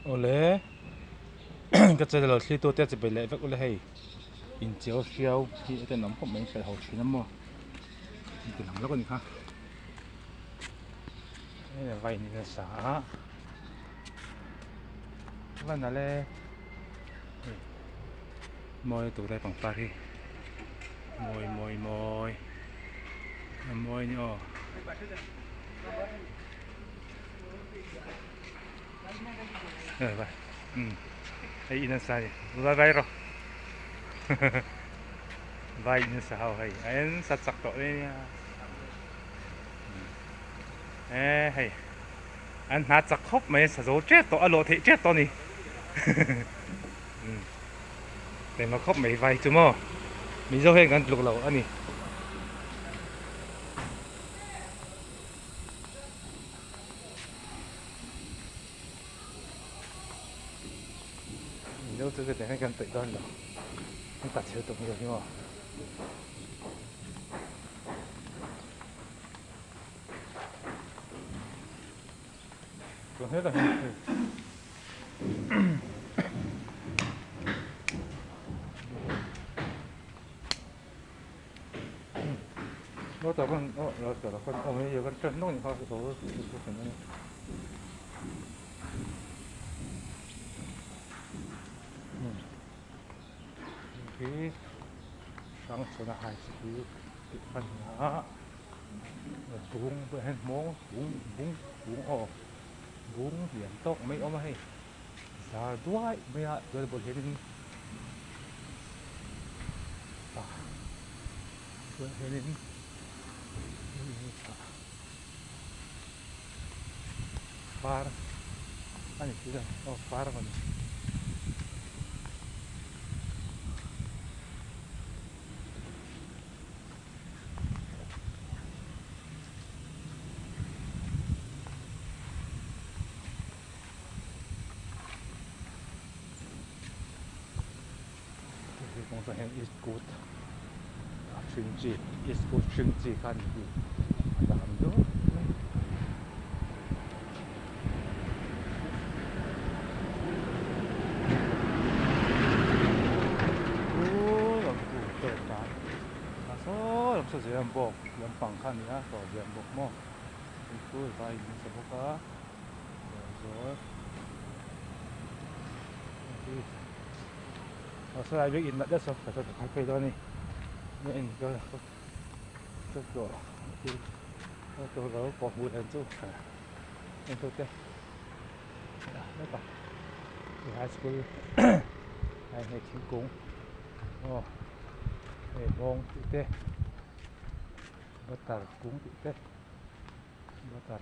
Awle ka channel lo thlir tute chi belh leh vek ula hei inchiau hriau hi a tenawm khawp mai hralh ho thin a maw in ti lang lawk a ni kha hei a vai ni nasa a va nalh e hei mawi tur lai pangpar hi mawi mawi mawi a mawi a ni aw. Hei in an sa ni vai vai rawh vai in an sa ho hei a en sa chak tawh hle nia e hei an hna chak khawp mai an sa zo tep tawh a lawh theih tep tawh a ni taima khawp mai vai chu maw mizo hian kan tluk lo a ni. Mizo chu chutiang hian kan peih dawn lo an ta chhe lutuk mizo hi maw. Tun hetah hian hei Hi Hrangchhuana high school tih kha a ni a bung pawh hian hmawng bung bung bung aw bung lian tawk mai a awm a hei zar duai mai a chuan a bulah hianin bulah hianin far a ni si lo aw far a ni. Kawng chuan hian east kut a hring chi east kut hring chi kha a ni hi a dam deuh mai. Saw lam saw zel bawk lampang kha a ni a tawh lian bawk maw chu vai in a sa bawk a. Saw lai bik in nalh deuh saw ka khai phei dawn a ni high school hei thingkung aw hei hmawng tih te butter kung tih te. Butter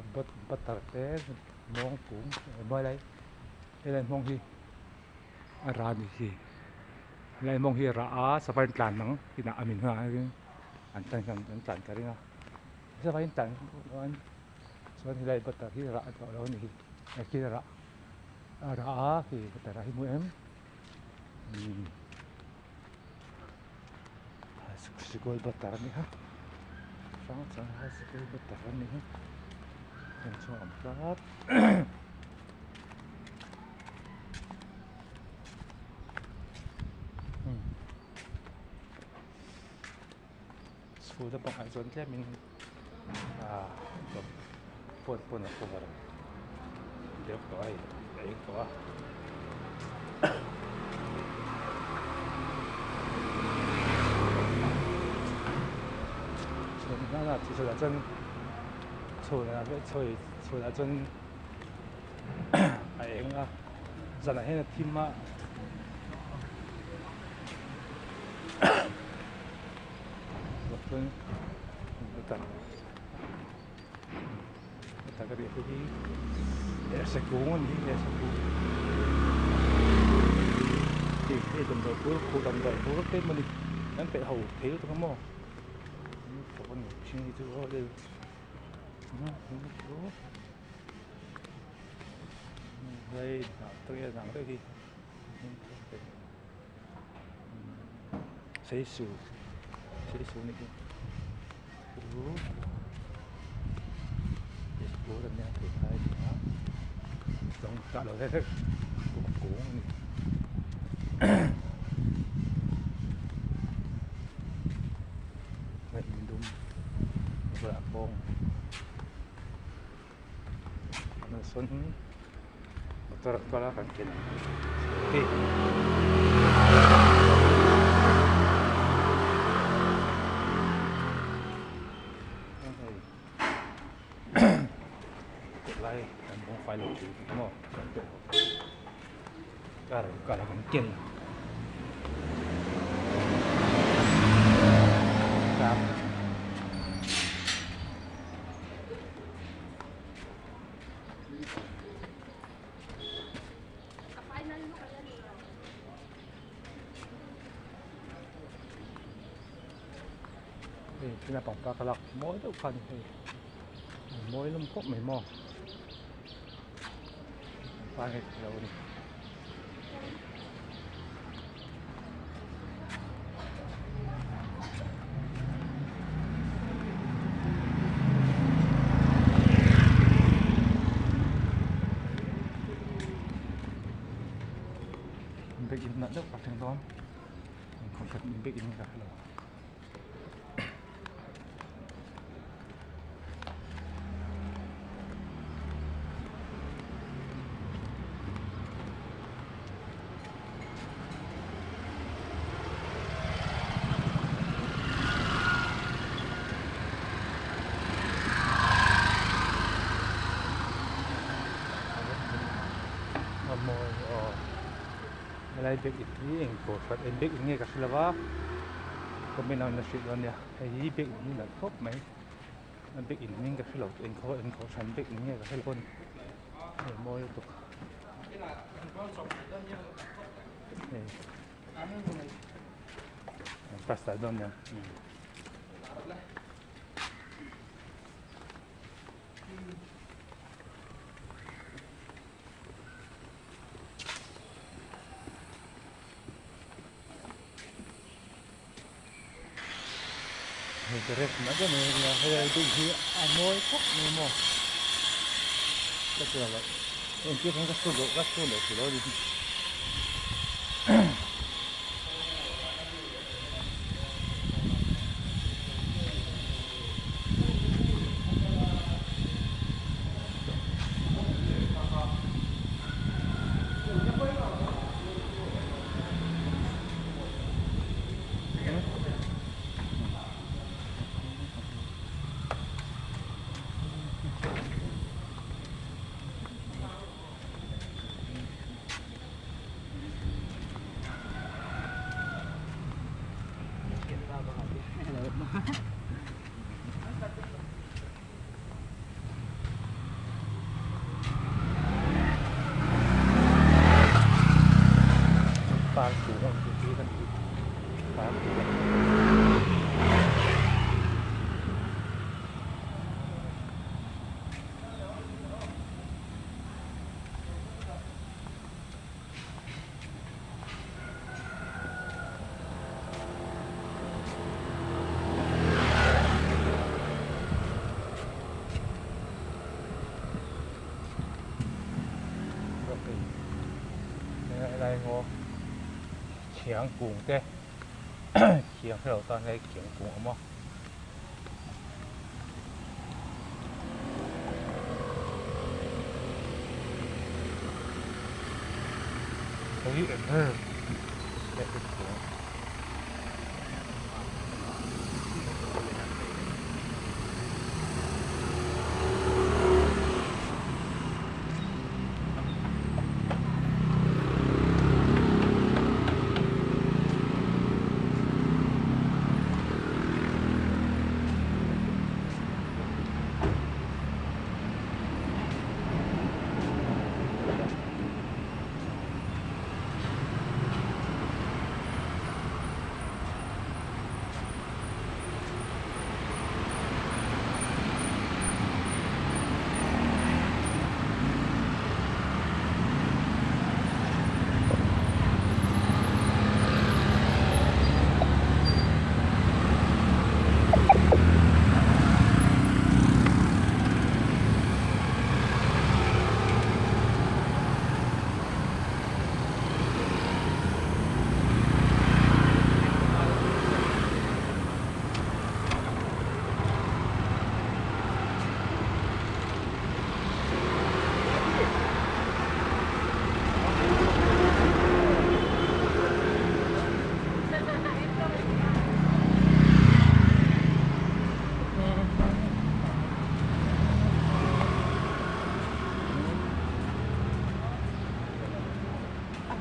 butter te mawng kung eng lai helai hmawng hi a rah a nih hi helai hmawng hi a rah a sava in tlan ang inah a min hunah hian an tlan hian an tlan ka ring a sava in tlan chuan chuan helai butter hi rah a tawh lo a nih hi hei khi a rah a rah a khi butter ah hi hmu em umm Sikul butter a ni a hrang chuan high school butter a ni a heng chu a awm tlat school naupang ah chuan tlemin ah phone pawn a cover deuh tawh a hei a eng tawh a. Chhunah chuan chhunah chhunah chuan a eng a zanah hian a thim a. Tak a nih hi eh kung a ni hi eh kung hei hei damdawi bur khuh damdawi bur te emaw ni an peih ho thei lutuk a maw mihring hi chu aw hei hnah te hi seisu seisu a nih hi kung a ni. Hei in dum a bulah bawng a sawn motor a kal a kan ken ang scooty. Lai kan bawng fai lo thin maw kan tawh car car kan ken car hei thil a pangpar ka lak mawi deuh kha a ni hei a mawi lawm khawp mai maw pangpar hi a lo ni. Bag in nalh deuh ka thleng dawn engkhaw khat bag in ka hrelo. A mawi aw helai bag in hi eng tur hrat eng bag in nge ka hre lo va comment ah in la hrilh dawn nia hei hi bag in hi nalh khawp mai a bag in hming ka hre lo eng khaw eng khaw hran bag in nge ka hre lo a ni hei mawi lutuk hei pasta dawn nia. Hei dress mai deuh mai ania hei ai deuh hi a mawi khawp mai maw ka tia loh engtir hian ka chhut loh ka chhut loh thei lo a ni. Park tur a awm tih hi kan park tur a. Helai ngaw khiang kung te khiang hrelo tan hei khiang kung a awm a. Hei eng ber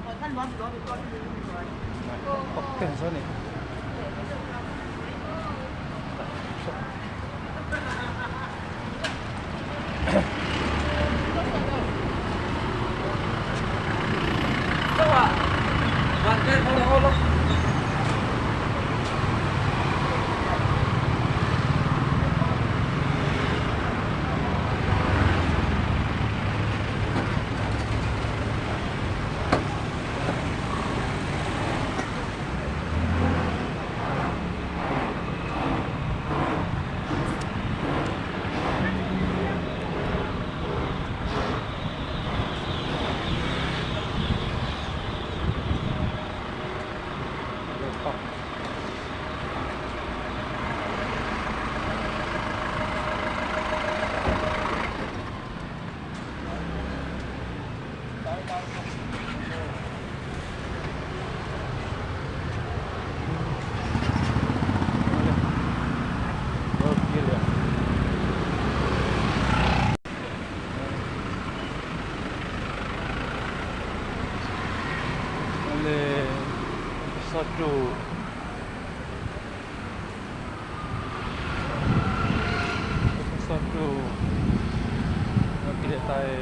Te an sawn a ni. Episode 2 Episode 2 Kan ti leh ta e.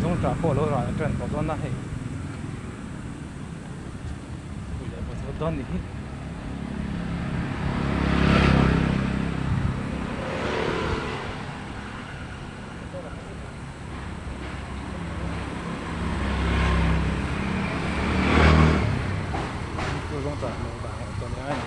Zawngṭah pawh a lo rah ṭan tawh dawn a hei. Pui leh vut vut dawn nih hi. Chu zawngṭah lo dah leh tawh nia a ni.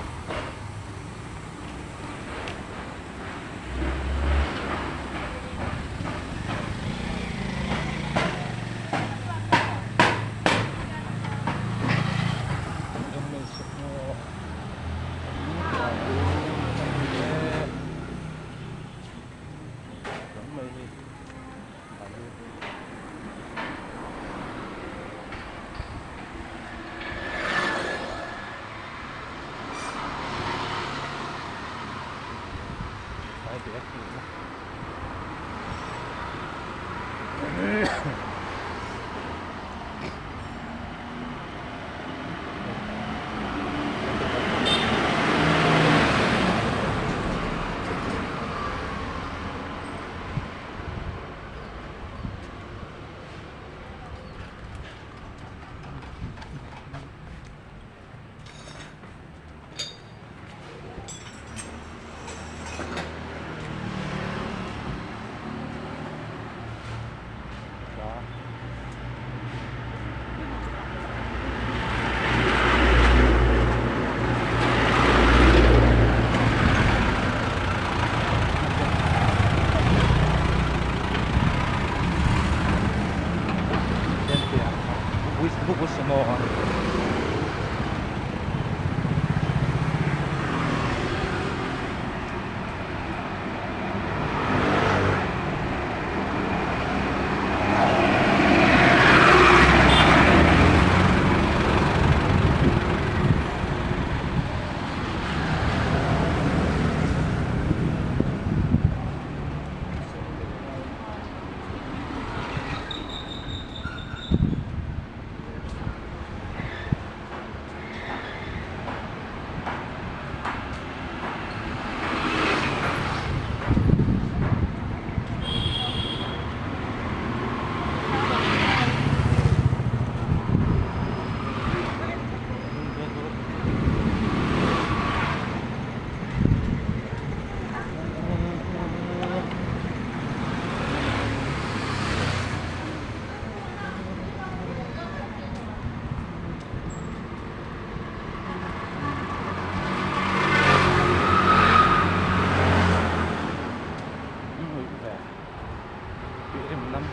Tih rim lam.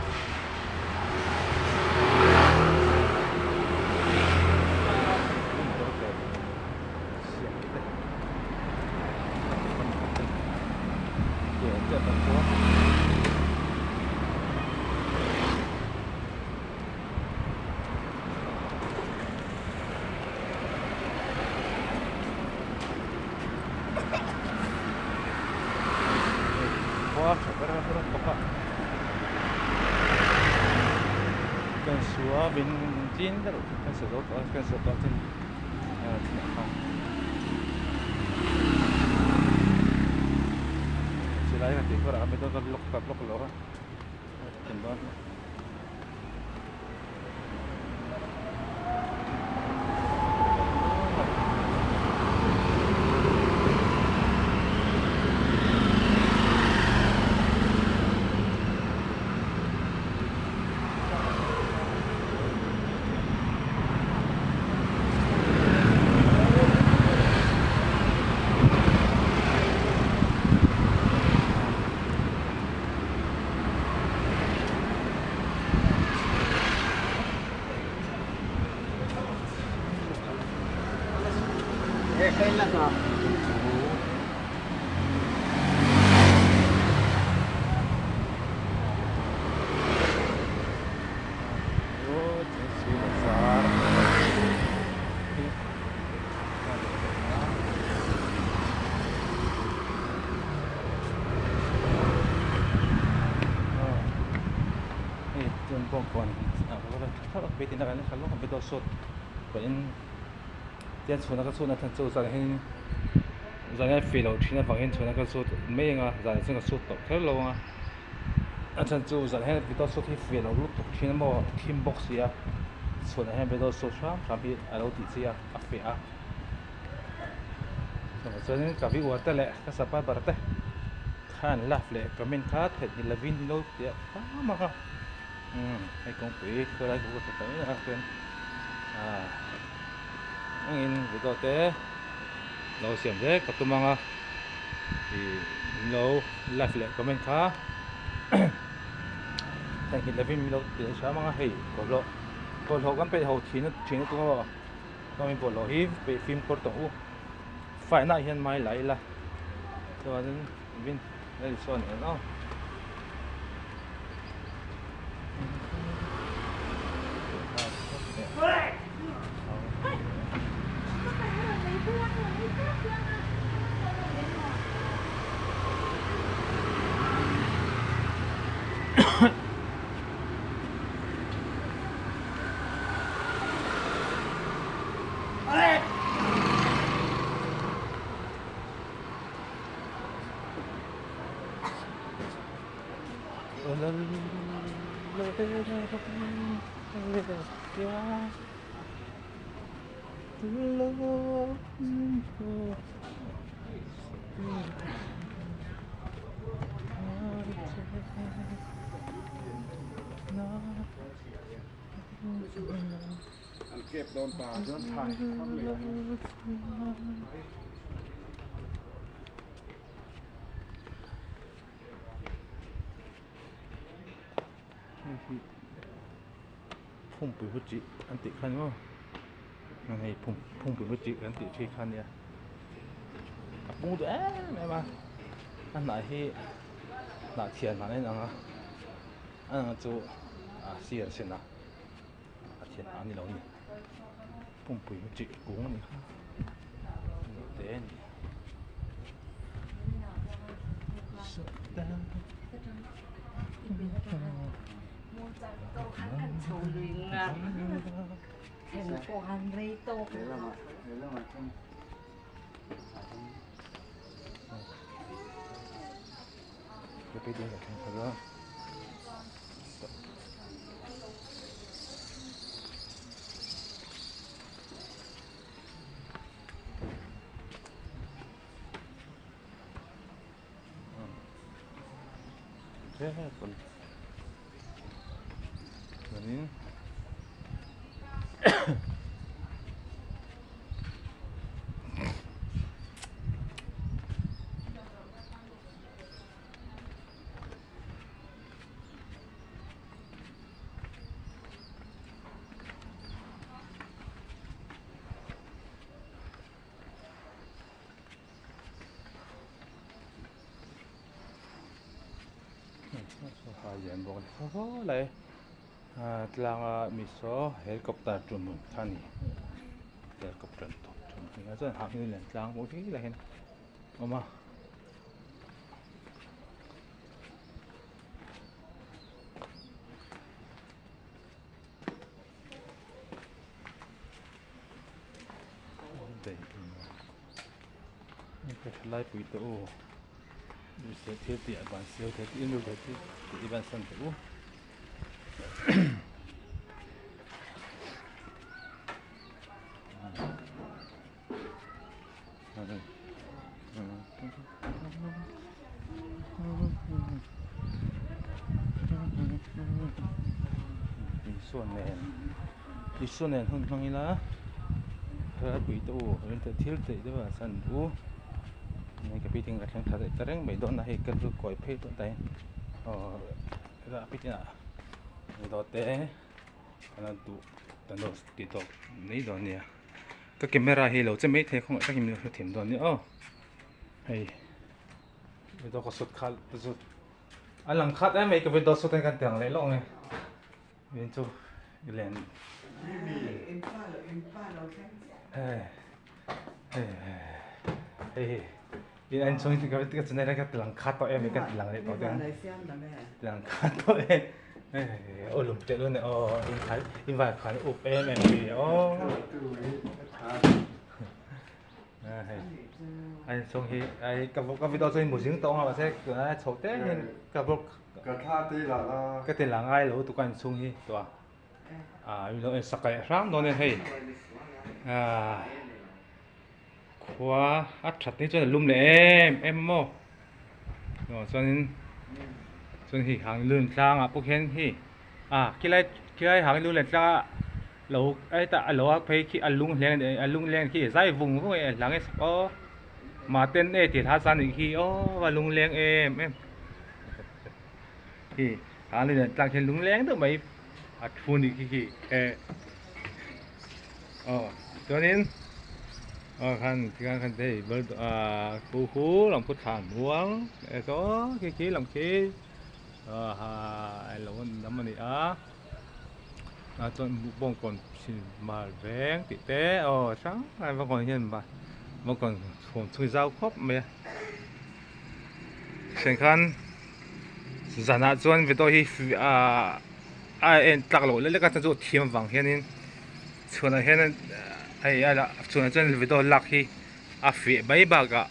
Motor te siam te te te chuan khua tha ber a rawng bawk a kan sua min chin deuh kan sa zo tawh a kan sa tawh chuan chinah khan silai kan tih kawrah mi dawn ka block lo a kan dawn. Hei chuan bawngkawn tian chhuna ka chhun a thlen chu zan hian zan hian feh loh thin avangin chhuna ka chhut mai ang a zan ah chuan ka chhut tawh kher lo ang a a chhan chu zan hian video shoot hi feh loh lutuk thin a maw thim bawk si a chhunah hian video shoot hram hram hi a lo tih chi a a feh a. Chuanin ka viewer te leh ka subscriber te khan love leh comment kha theih lovin lo ti a hram ang a umm hei kawngpui khawlai ka hmu thei mai a chuan ah engin video te lo siam zel ka tum ang a ih min lo love leh comment kha theih lovin min lo ti leh hram ang a hei bawlhhlawh bawlhhlawh kan peih ho thin thin a tum a. Chuan bawlhhlawh hi peih fimkhur tawh u faina ah hian mai la ila chuanin vin a insawn en aw. Hei hi phungpui hut chih an tih kha ni maw hei phungpui hut chih kan tih thin kha ania a pung duh em em a a hnah hi hnah thian hnah a inang a a ang chu a sir a sin a a thian hnah a ni lo a ni pumpui hi chih kung a ni kha te a ni Chuanin Saw a lian bawk a ni saw lai ah tlanga mi saw helicopter tum hmun kha a ni helicopter tum hmun a chuan hah hian tlang pawh hi lai hian a awm a. Thalai pui te u ruihtheih thil tih a ban siau thei tih in ruihtheih thil tih i ban san teh u. Isua nen Isua nen hun hmang ila thalai pui te u ruihtheih thil tih te ban san u hei ka pi te ka thleng thla leh ta reng mai dawn a hei ka lu kawi phei tawh ta hi aw helaiah pi te ah dawt te kan la duh kan lo ti tawk mai dawn nia ka camera hi lo che mai thei khawngaih takin min lo hrethiam dawn nia aw hei video ka shoot kha te chu a lang khat em mai ka video shoot hian kan ti ang leh lawk ang e min chu len hei hei hei in an chhung hi ka channel hian ka ti lang khat tawh em mai ka ti lang leh tawh te ang ti lang khat tawh em aw lum teh dawn e aw in khan in vai khan up em em hi aw hei a in chhung hi ai ka ka video chu in hmu zing tawh ang a mahse tunah chho te hian ka vlog ka thla te la la ka ti la ngai lo tuka in chhung hi tua a in lo en sak leh hram dawn e hei ah Khua a that ni chuan a lum leh em em maw aw chuanin chuan hei hang lun tlangah pawh khian hei ah khilai khilai hang lun leh tlangah lo hetah a lo a phei khi a lung hleng a lung leng khi zai vung vung e hlang e sak aw mahten e tih hla chuan nih khi aw a lung leng em em khi hang lun leh tlang khian lung leng deuh mai a thu nih khi khi eh. Aw chuanin aw khan tikhan khan hei ah khu khu lam khu thla hmuang e saw khi khi lam khi ah lo lam a ni a ah chuan bawngkawn mar veng tih te aw hrang hrang bawngkawn hian bawngkawn chhum chhung zau khawp mai a then khan zanah chuan video hi ah. A en tlak loh lek lek a chuan chu thiam vang hianin chhuanah hian hei a lah chhuanah chuan video lak hi a fiah mai bakah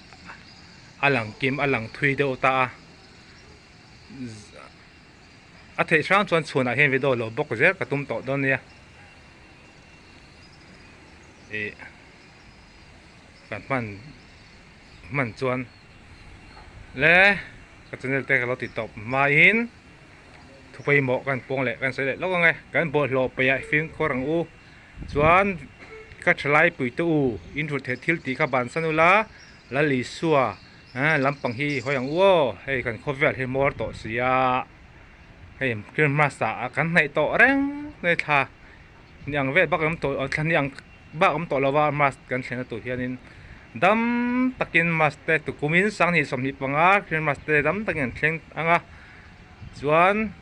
a lang kim a lang thui deuh ta a a theih hrang chuan chhuanah hian video lo bawk zel ka tum tawh dawn nia ih kan hman hman chuan le ka channel te ka lo ti tawp hmain. Thu pawimawh kan pawng leh kan sawi leh lawk ang e. Kan bawlhhlawh peiah fimkhur ang u. Chuan ka thalai puite u, in rut theih thil tih kha bansan ula, Lal Isua lampang hi hawi ang u aw. Hei kan khawvel hi hmawr tawh si a, hei Christmas ah kan hnaih tawh reng mai thla ni ang vel bak a awm tawh thla ni ang bak a awm tawh lo a Mass kan thlenna tur hianin dam takin Mass te tukumin sanghnih 25 Christmas te dam takin an thleng ang a. Chuan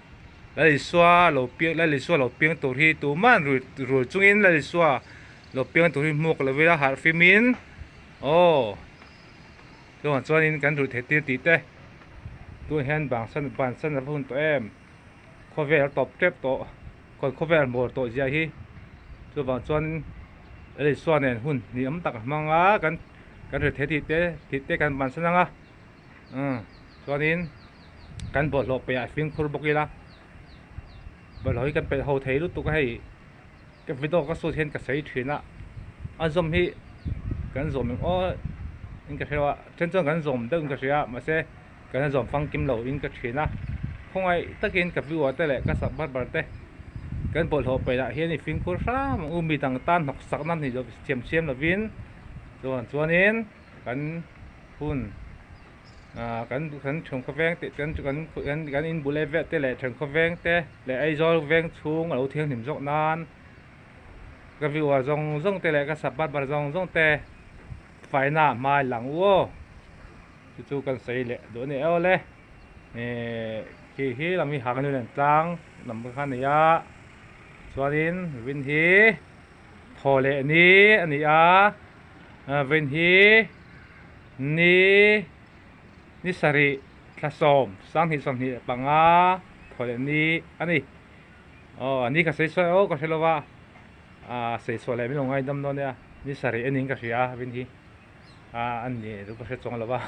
Lal Isua lo piang Lal Isua lo piang tur hi tuman rui rul chungin Lal Isua lo piang tur hi hmuak lo ila harh fimin aw chuan chuanin kan rui theih tir tih te tunah hian bangsan bansan a va hun tawh em khawvel a tawp tep tawh khawi khawvel mawl tawh zia hi chuvang chuan Lal Isua nen hun ni awm tak a hmang a kan kan rui theih tih te tih te kan bansan ang a. Umm chuanin kan bawlhhlawh peih ah fimkhur bawk ila bawlhhlawh hi kan peih ho thei lutuk a hei ka video ka shoot hian ka sawi thin a a zawm hi kan zawm eng aw in ka hria a then chuan kan zawm deuh in ka hria a mahse kan la zawm famkim lo in ka thin a khawngaih takin ka viewer te leh ka subscriber bar te kan bawlhhlawh peih ah hian i fimkhur hram ang u mi dang tan hnawk sak na ni lo siam siam lovin chuan chuanin kan hun ah kan kan thian veng te kan kan kan in bul vel te leh thian veng te leh Aizawl veng chhung a lo thianghlim zawk nan ka viewer zawng zawng te leh ka subscriber zawng zawng te faina a hmai lang u aw chu chu kan sawi leh duh a ni aw le ehh. Khi hi lam hi Hangnuilen tlang lam kha a ni a chuanin vin hi thaw leh ni a ni a vin hi ni ni sarih thla sawm 2025 thaw leh ni a ni aw ni ka sawi sawi aw ka hre lo va ah sawi chhuah leh min lo ngaidam dawn nia ni sarih a niin ka hria a vin hi. A ni chu ka hre chuang lo va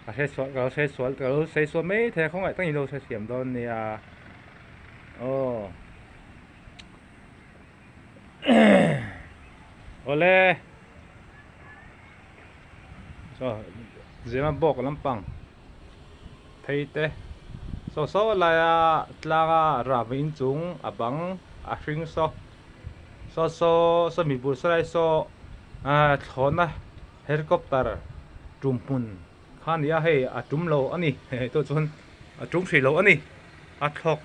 ka hre sual ka lo hre sual ka lo sawi sual mai thei a khawngaih tak in lo hre thiam dawn nia aw awle saw zema bawk lampang phei te saw saw laia tlanga rava inchung a bang a hring saw. Saw saw saw mi bul saw lai saw ah thlawhna helicopter tum hmun kha a ni a hei a tum lo a ni hei tawh chuan a tum hrih lo a ni a thlawk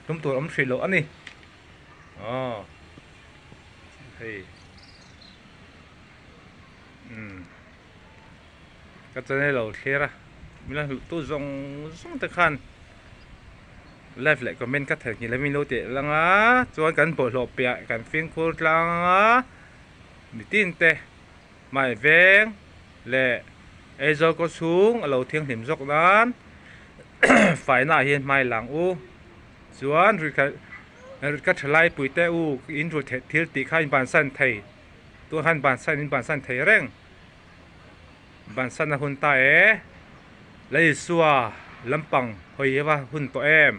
tum tur a awm hrih lo a ni aw hei umm ka channel lo thlir a min la hluh tu zawng zawng te khan. Live leh comment ka theihnghilh a min lo teh lang a chuan kan bawlhhlawh piah kan fimkhur tlang a mitin te hmai veng leh Aizawl khaw chhung a lo thianghlim zawk nan faina ah hian hmai lang u chuan ka thalai pui te u in rut theih thil tih kha in bansan thei tun khan bansan in bansan thei reng. Bansan a hun ta e. Laisua lampang hawi hi va hun tawh em?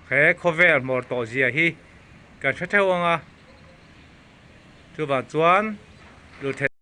He khawvel hmawr tawh zia hi kan hre theuh ang a. Chuvang chuan lirthei.